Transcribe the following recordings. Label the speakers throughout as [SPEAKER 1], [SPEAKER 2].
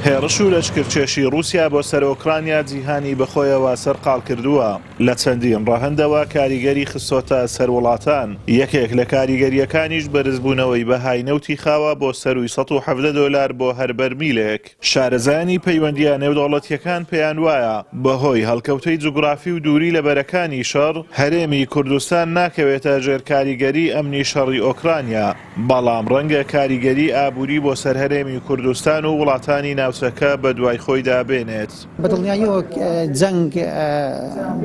[SPEAKER 1] هێڕش و لەشکرکێشی ڕووسیا بۆ سەر ئۆکرانیا جیهانی بەخۆیەوە سەرقاڵ کردووە، لە چەندین ڕەهەندەوە کاریگەری خستۆتە سەر وڵاتان، یەکێک لە کاریگەرییەکانیش بەرزبوونەوەی بەهای نەوتی خاوە بۆ سەرووی 117 دۆلار بۆ هەر بەرمیلێک. شارەزایانی پەیوەندییە نێودەوڵەتییەکان پێیان وایە، بەهۆی هەڵکەوتەی جوگرافی و دووری لە بەرەکانی شەڕ، هەرێمی کوردستان ناکەوێتە ژێر کاریگەری ئەمنی شەڕی ئۆکرانیا، بەڵام ڕەنگە کاریگەری ئابووری بۆ سەر هەرێمی کوردستان و وڵاتانی ناوچەکە بەدوای خۆیدا بێنێت.
[SPEAKER 2] بە دڵنیاییەوە جەنگ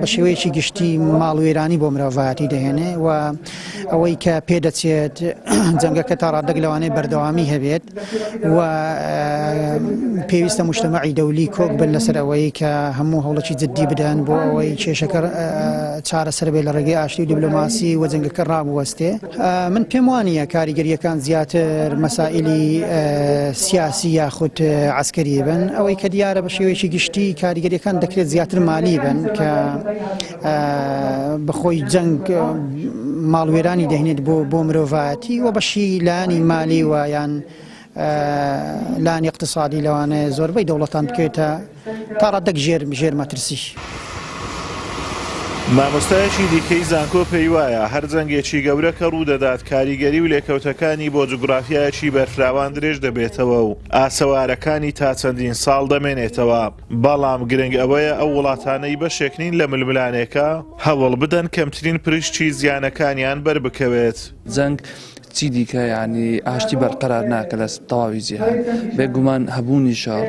[SPEAKER 2] بە شێوەیەکی گشتی ماڵوێرانی بۆ مرۆڤایەتی دەهێنێ و ئەوەی کە پێدەچێت جەنگەکە تا ڕادەک لەوانەیە بەردەوامی هەبێت و پێویستە مجتەمەعی دەولی کۆک بن لەسەر ئەوەی کە هەموو هەوڵێکی جددی بدەن بۆ ئەوەی کێشەکە چارەسەر بێت لە ڕێگەی ئاشتی و دیبلۆماسی و جەنگەکە ڕابوەستێ. من پێم وانییە کاریگەرییەکان زیاتر مەسائیلی سیاسی یاخود عەسکەری بن، ئەوەی کە دیارە بە شێوەیەکی گشتی کاریگەرییەکان دەکرێت زیاتر مالی بن کە بەخۆی جەنگ ماڵوێرانی دەهێنێت بۆ بۆ مرۆڤایەتی و بەشی لایەنی مالی و یان لایەنی اقتصادی لەوانەیە زۆربەی دەوڵەتان بکەوێتە تا ڕادەک ژێر ژێر مەترسی.
[SPEAKER 1] مامۆستایەکی دیکەی زانکۆ پێیوایە، هەر جەنگێکی گەورە کە ڕوودەدات کاریگەری و لێکەوتەکانی بۆ جوگرافیایەکی بەرفراوان درێژ دەبێتەوە و ئاسەوارەکانی تا چەندین ساڵ دەمێنێتەوە، بەڵام گرنگ ئەوەیە ئەو وڵاتانەی بەشێک نین لە ململانێکە هەوڵ بدەن کەمترین پرشکی زیانەکانیان بەربکەوێت.
[SPEAKER 3] جەنگ چی دیکە یانی ئاشتی بەرقەرار ناکە لە تەواوی جیهان بێگومان هەبوونی شەڕ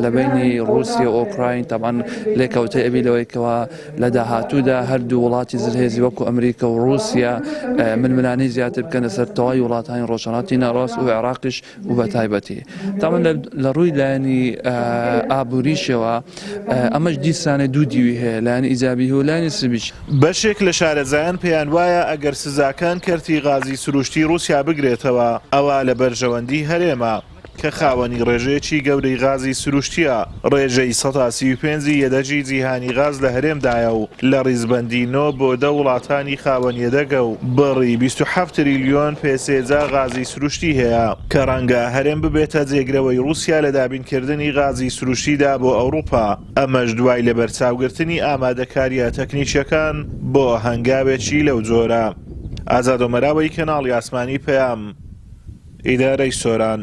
[SPEAKER 3] لە بینی ڕووسیا و ئۆکراین تەبان لێکەوتەی ئەبی لەوەی کەوا لە داهاتوودا هەردوو وڵاتی زلهێزی وەکو ئەمریکا و ڕووسیا ململانێی زیاتر بکەن لەسەر تەواوی وڵاتانی ڕۆژهەڵاتی ناوەڕاست و عێراقیش و بە تایبەتی تاوان لە ڕووی لایەنی ئابووریشەوە ئەمەش دیسانە دوو دیوی هەیە لایەنی ئیجابی و لایەنی سلبیش.
[SPEAKER 1] بەشێک لە شارەزایان پێیانوایە ئەگەر سزاکان کەرتی غازی سروشتی ڕووسیا بگرێتەوە ئەوا لە بەرژەوەندی هەرێمە کە خاوەنی ڕێژەیەکی گەورەی غازی سروشتییە، ڕێژەی 35% ی یەدەگی جیهانی غاز لە هەرێمدایە و لە ڕیزبەندی نۆ بۆ دە وڵاتانی خاوەن یەدەگە و بڕی 27 تریلیۆن پێ سێجا غازی سروشتی هەیە کە ڕەنگە هەرێم ببێتە جێگرەوەی ڕووسیا لە دابینکردنی غازی سروشتیدا بۆ ئەوروپا، ئەمەش دوای لەبەرچاوگرتنی ئامادەکارییە تەکنیکییەکان بۆ هەنگاوێکی لەو جۆرە. ئازاد ئۆمەراوەی کەناڵی ئاسمانی پەیام، ئیدارەی سۆران.